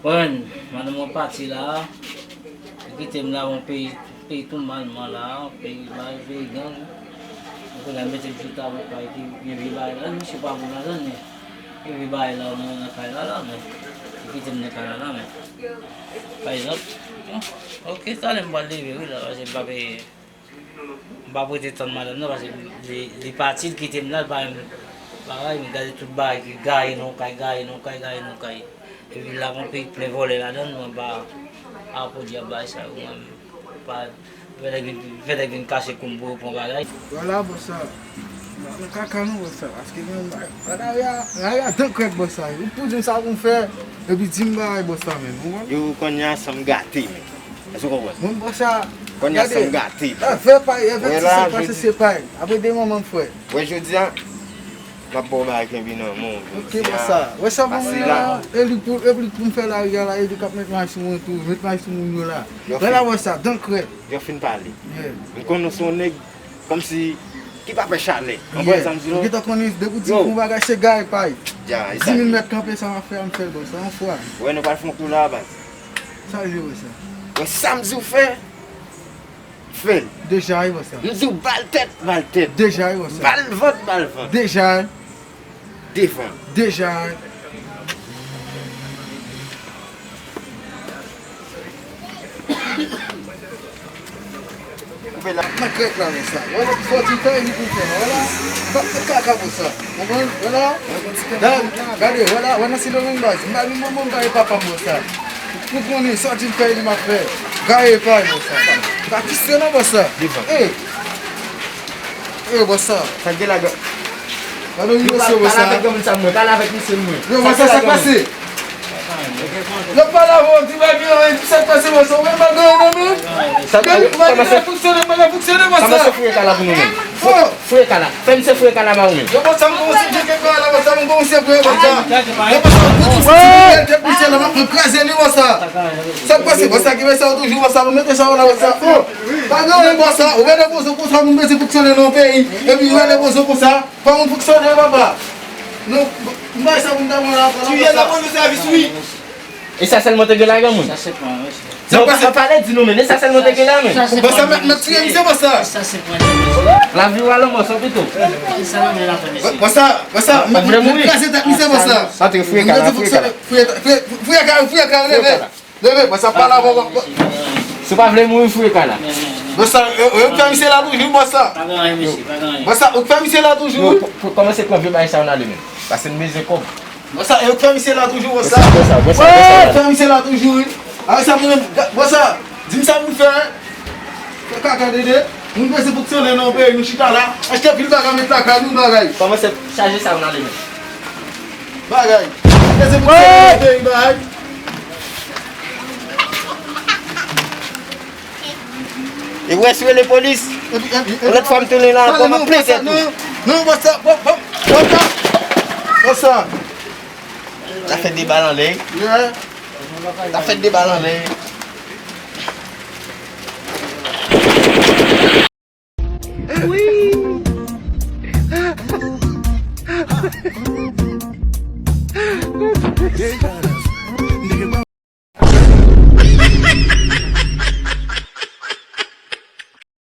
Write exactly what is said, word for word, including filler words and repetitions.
Konprann, madanm mwen pati la, li kite m la, yon peyi, peyi tou malman la, peyi bay, peyi gang. Mwen konnen mete m chita pou kay ki gen vye bay la, misye pa bon ladan, men gen vye bay la, mwen nan kay la, la, men li kite m nan kay la, la, men. Pa egzanp, ok, talè m pral leve, wi, la, paske m pa pe M pa prete tann madanm nan, paske li, li pati, li kite m la, li pa menm bagay, m gade tout bagay ki gaye nan kay, gaye nan kay, gaye nan kay. Epi la, gon peyi plen vòlè ladan l, mwen pa, a, podyab bagay sa yo, mwen pa, fè nèg vin, fè nèg vin kase kou m pou yo pran bagay. Vwala, bòs la, nan kaka nou, bòs la, paske mwen, lari a, lari a dan krèk, bòs la, ou pou di m sa pou m fè, epi di m bagay, bòs la, menm, ou konprann? Yo, kounye a, san m gate, menm. Èske w konprann? Mwen, bòs la, kounye a, gade, san m gate. Èvè pay, èvè ti san pase se pay. Apre de manman m frè. Wè, jodi a, m ap ba w bagay kenbe nan men w. Ok, bòs la. Wè sa pou mwen la, e li pou, e li pou m fè lari a la, e li k ap met may sou mwen tou, met may sou moun yo la. Wè la, wè sa, dan krèk. Yo fin pale. M konnen w se yon nèg kòmsi ki pa pè chalè. Ou konprann sa m di w? Ou gentan konnen, depi w di m yon bagay, se gaye pay. Di mil mèt kanpe, sa m ap fè a, m fè l, bòs la, yon fwa. Wè, nou pral fè yon kou la, baz. Sa rive wè sa. Wè sa m di w fè, fè l. Deja, wi, bòs la. M di w ba l tèt, ba l tèt. Deja, wi, bòs la. Ba l vant, ba l vant. Deja. Devan. Deja. Koupe la. Nan krèk la, bòs la. Wè, fò ti fè li pou fè. Wè la. N ap fè kaka pou sa. Konprann? Wè la. Gade, wè la. Wè nan Sendomeng baz. M pa vin manman m, pa vin papa m, bòs la. Ou konnen, sòti fè li m ap fè. Gaye pa, bòs la. Pa pise non, bòs la. Devan. E. E, bòs la. Sa gen la, gade yon mesye, bòs la. Pale avèk granmoun sa, mwen. Pale avèk misye, mwen. Yo, bòs la, sa k pase? Yo pale avè w, di bagay, sa k pase, bòs la? Ou menm pa gen anyen nan men? Sa k pase? Fonksyone, pa fonksyone, bòs la. Kòmanse fouye kala pou nou menm. Fouye kala. Fè misye fouye kala ba ou menm. Yo, bòs la, m kòmanse fouye kala, bòs la, m kòmanse fouye, bòs la. Yo, bòs la, m kòmanse fouye, tèt misye la, m ap kraze li, bòs la. Sa k pase, bòs la, ki fè sa yo toujou, bòs la, m mete sa yo la, bòs la. Pa gen anyen, bòs la, ou gade poze konsa, moun bezwen fonksyone nan yon peyi, epi ou gade poze konsa, pa moun fonksyone, papa. Non, m bay sa pou m ta pran la, pran la, bòs la. Ti yè la, pran nou sèvis, wi. E sa sèlman te gen la, granmoun? Sa se pran, wi. Non, pa, pa pale di nou, men e sa sèlman te gen la, men. Bòs la, mèt, mèt tiye misye, bòs la. Sa se pran. Lavi w a lanmò, sa pito. Sa nan men la, mesye. Bòs la, bòs la, mèt, mèt kraze tèt misye, bòs la. Antre, fouye kala, fouye kala. Fouye, fouye, fouye kala, fouye kala, leve. Leve, bòs la, pale avè w. Si w pa vle mouri, fouye kala. Bòs la, yo, yo fè misye la toujou, bòs la. Pa gen anyen, mesye, pa gen anyen. Bòs la, ou fè misye la toujou. Yo, pou, pou kòmanse pran vye bagay sa yo nan ale menm. Paske n bezwen kòb. Bòs la, yo fè misye la toujou, bòs la. Bòs la, bòs la, bòs la. Yo fè misye la toujou, wi. A, sa pou menm, bòs la, di m sa pou fè. Fè kaka dede. Moun bezwen fonksyone nan peyi, nou chita la. Achte pil bagay, met lakay nou bagay. Kòmanse chaje sa yo nan ale menm. Bagay. Lese pou sere nan peyi, bagay. E w rès rele polis. Yon lòt fwa m tounen la ankò, m ap plen tèt ou. Non, non, bòs la, bòs, bòs, bòs la. Bòs la. Sa fè de bal anlè. Yeah. Sa fè de bal anlè. Wi. Deja.